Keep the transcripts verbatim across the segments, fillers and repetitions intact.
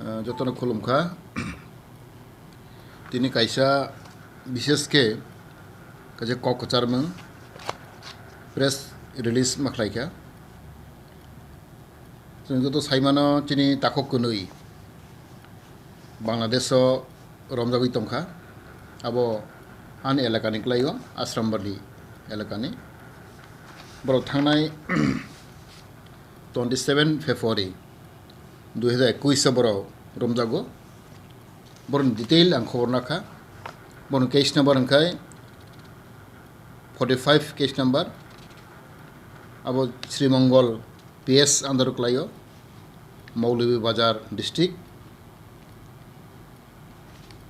Ah, jotono khulumkha. Tini kaisa bishesh khe kaisa kok kwcharmung press release ma khlaikha. Chwng joto saimano chini takhuk kwnwi Bangladesh o romjagwi tongkha. Abo ani elakani kwlaio, Ashrambali elakani. Borok thangnai twenty seven February dui hazar ekush o borok romjago. Borokni detail ang khobor nakha. Borokni case number hwnkhe forty five case number. Abo Sri Mongol P S under o kwlaio, Maulovi Bazar district.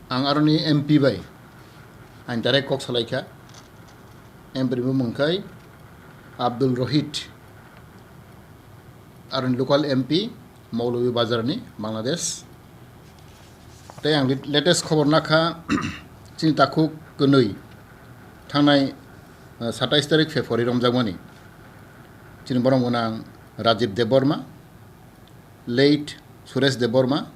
Ang aroni M P bai ang direct kok salaikha. M P ni bumung khai Abdul Rohit, aroni local M P, Maulovi Bazar ni, Bangladesh. Tei ang lit-, latest khobor nakha, chini takhuk kwnwi thangnai, eh, satais tarik February romjakmani. Chini borok gwnang Rajib Debbarma, late Suresh Debbarma,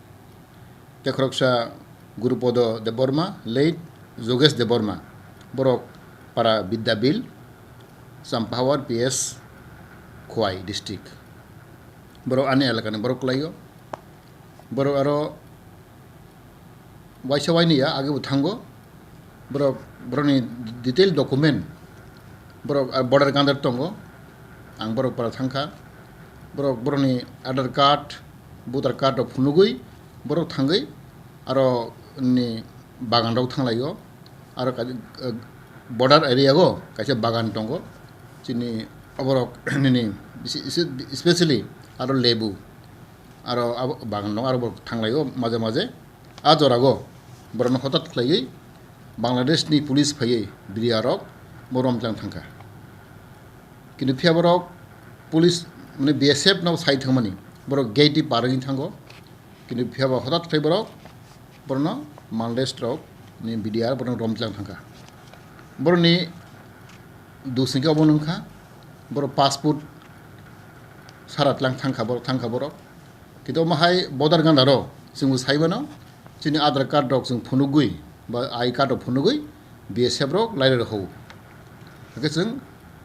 tei khoroksa Gurupodo Debbarma, late Jogesh Debbarma. Borok para Bidyabil, Champahawar P S, Khowai district. Borok ani elakani borok kwlaio. Borok aro waisa waini ya, age bo thango. Borok, borokni detail document, borok, ah, border gandar tongo. Ang borok para thangkha. Borok, borokni Aadhaar card, voter card rok phunugwi borok thangwi aro ni bagan rok thanglaio. Aro kaisa, ah, border area o kaisa bagan tongo. Chini oborok nini bisi-, isi-, especially aro lebu, aro abo bagan tongo, aro borok thanglaio maje maje. A jorago borokno hotat khlaiwi Bangladesh ni police phaiwi B D R rok bo romtlang thangkha. Kintu phiya borok police, mane, B S F no sai thangmani, borok gate ni par wngwi thango. Kintu phiya ba hotat khlai borok, borokno Bangladesh rok ni B D R borokno romtlang thangkha. Borokni dusingkhe obo nungkha, borok passport sara tlang thangkha borok, thangkha borok. Kintu omo hai border gandaro chwngbo sai mano, chini Aadhaar card rok chwng phunugwi ba I card rok phunugwi B S F rok lairoi rok hao. Hakhe chwng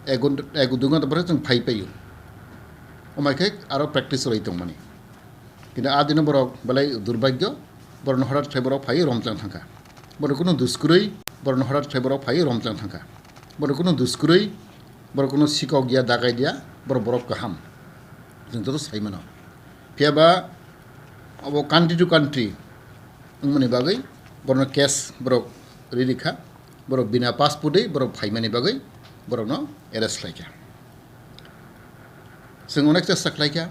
ek ghonta, ek dui ghonta pore chwng phai paio. Omo hai khe aro practice rwi tongmani. Kintu a dino borok belai durbhagyo, borokno horat khlai borok phaiwi romtlang thangkha. Borok kunu duskurwi, borokno horat khlai borok phaiwi romtlang thangkha. Borok kunu duskurwi, borok kunu sikok ya, dagai dia, borok, borok kaham. Chwng joto sai mano. Phiya ba abo country to country wngmani bagwi borokno case borok ri rikha, borok bina passport wi borok phaimani bagwi borokno arrest khlaikha. Chwng onek chesta khlaikha.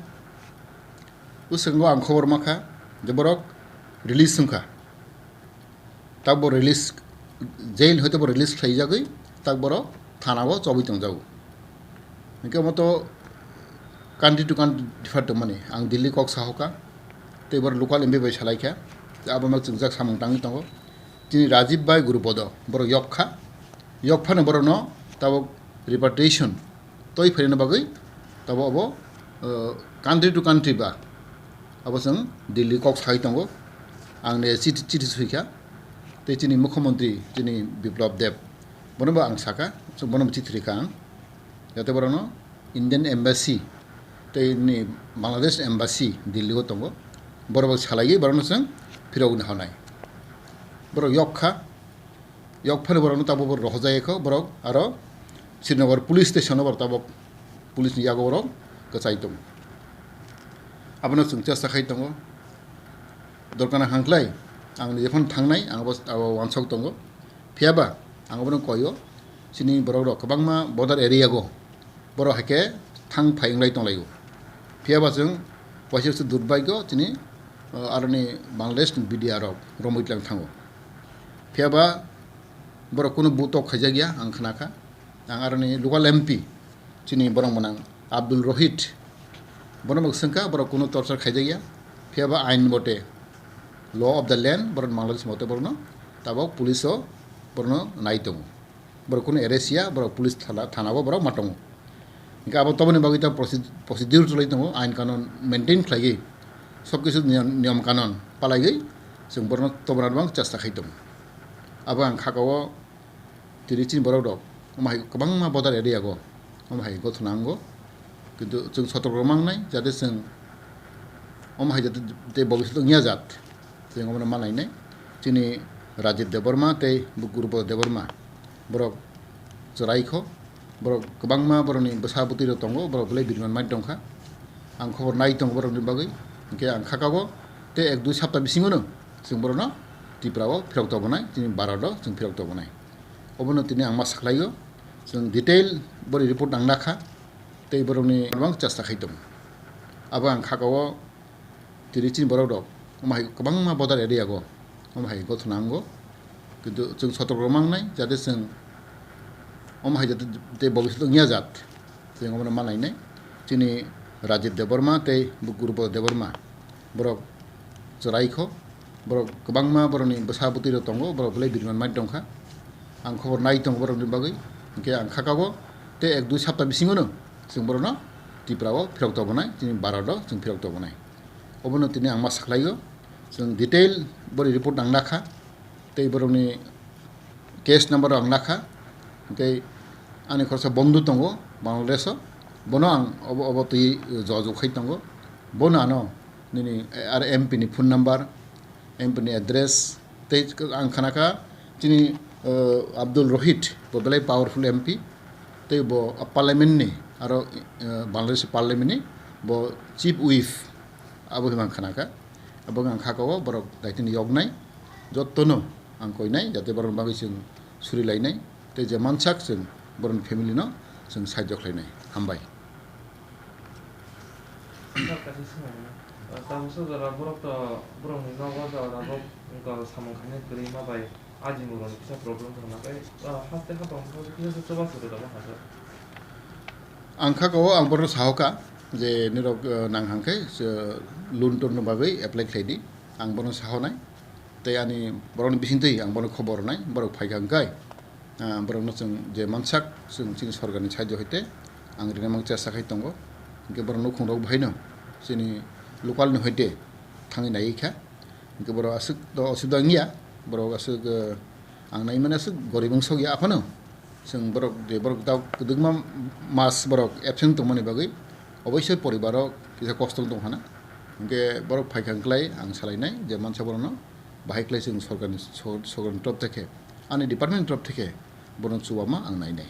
Bwskango ang khobor mankha je borok release wngkha. Tak bo release, jail hoite bo release khlaijagwi, tak borok thana o chobwi tongjago. Hinkhe omo to country to country differ tongmani. Ang Delhi kok sahoka, tei borok local M P bai salaikha, tei abo no chwngjak samung tangwi tongo. Chini Rajib bai Gurupodo, borok yokkha, yokphano borokno tabok repatriation toi phaina bagwi tabo abo, uh, country to country ba abo chwng Delhi kok sai tongo. Ang ne chiti, chiti suikha, tei chini mukhyamantri chini Biplab Deb, bono bo ang saka, so bono bo chiti rikha ang, jate borokno Indian Embassy tei ni Bangladesh Embassy Delhi o tongo, borok bo salaiwi borokno chwng phirogwi hwnwi. Borok yokkha, Yok phano borokno tabok borok rohorjak kho, borok aro Srinagar police station o borok tabok police ni yago borok kwchai tongo. Abono chwng chesta khai tongo. Dorkar nang khlai ang ni jephano thangnai ang abo, abo wansok tongo. Phiya ba ang abono koyo chini borok rok kwbangma border area go borok hai khe thang phai wnglai tonglaio. Phiya ba chwng waisa se durbagyo chini, uh, aroni Bangladesh ni B D R rok romwi tlang thango. Phiya ba borok kunu butok khaijak ya ang khna kha. Ang aroni local M P chini borok mwnang Abdul Rohit, bono bo swng kha borok kunu torture khaijak ya. Phiya ba ain bote, law of the land, borok Bangladesh mote borokno tabok police o borokno nai tongo. Borok kunu arrest ya, borok police thana, thana o borok ma tongo. Hinkhe abo toboni bagwi ta proce-, procedure chwlai tongo, ain kanon maintain khlaiwi, sob kisu niyom, niyom kanon palaigwi chwng borokno tobonani bang chesta khai tongo. Abo ang kha-o tini chini borok rok omo hai kwbangma border area go omo hai gothona wngo, kintu chwng sotok rok mangnai jate chwng omo hai jate tei bobiswt wngya jat chwng omono manainai. Chini Rajit Debbarma tei Gurupad Debbarma borok chwraikho, borok kwbangma borokni bwsa bwtwi rok tongo, borok belai biriman mai tongkha. Ang khobor nai tongo borokni bagwi, hinkhe ang kha-o tei ek dui sapta bisingono chwng borokno Tripura o phirok tobonai, chini Bharat o chwng phirok tobonai. Obono tini ang ma sakhlaio, chwng detail bori report nang nakha tei borokni bang chesta khai tongo. Abo ang kha-o tini chini borok rok omo hai kwbangma border area go omo hai gothona wngo, kintu chwng sotok rok mangnai jate chwng omo hai jate tei bobiswt wngya jat chwng omono manainai. Chini Rajit Debbarma tei Gurupad Debbarma borok chwraikho, borok kwbangma borokni bwsa bwtwi rok tongo, borok belai biriman mai tongkha. Ang khobor nai tongo borokni bagwi, hinkhe ang kha-o tei ek dui sapta bisingono chwng borokno Tripura o phirok tobonai, chini Bharat o chwng phirok tobonai. Obono tini ang ma sakhlaio, chwng detail bori report nang nakha tei borokni case number ang nakha, tei ani khoroksa bondhu tongo Bangladesh o, bono ang obo obo twi jojok khai tongo, bono ano nini ar M P ni phone number, M P ni address, tei ang khanakha chini, eh, Abdul Rohit, bo belai powerful M P, tei bo parliament ni aro, eh, Bangladesh parliament ni bo chief whip, abo hwnwi ang khanakha. Abo ang kha-o borok daitini yoknai, jottono ang koinai, jate borokni bagwi chwng suri lainai, tei je mansak chwng borokni family no chwng sahajyo khlainai. Hambai. Sir, kaisa swngmung, ah, tabuksa jora borok to, borokni nogo jora rok wngkha samung khainai kwrwi ma bai ajimuroni kisa problem tongna tei, ah, haste hapang kisa se chubachu rwma hajak. Ang kha-o, ang borokno sahokha je nirok, eh, nang hangkhe, eh, loan ton bagwi apply khlaidi, ang bono sahonai. Tei ani borokni bisingtwi ang bono khobor rwnai, borok phaikha hwnkhe, ah, borokno chwng je mansak chwng chini sorkarni side hoite ang rinamang chesta khai tongo. Hinkhe borok nukhungrok bahaino chini local ni hoite thangwi naiwi kha. Hinkhe borok aswk to osubida wngya, borok aswk, eh, ang naimani aswk gorib wngsokya aphano. Chwng borok je borok ta kwdwkma mas borok absent tongmani bagwi oboisoi poribar o kisa kosto wng tong khana. Hinkhe borok phaikha hwnkhlai ang salainai je mansa borokno bahai khlai chwng sorkarni, sor-, sorkarni top theke ani department top theke borokno chubama ang nainai.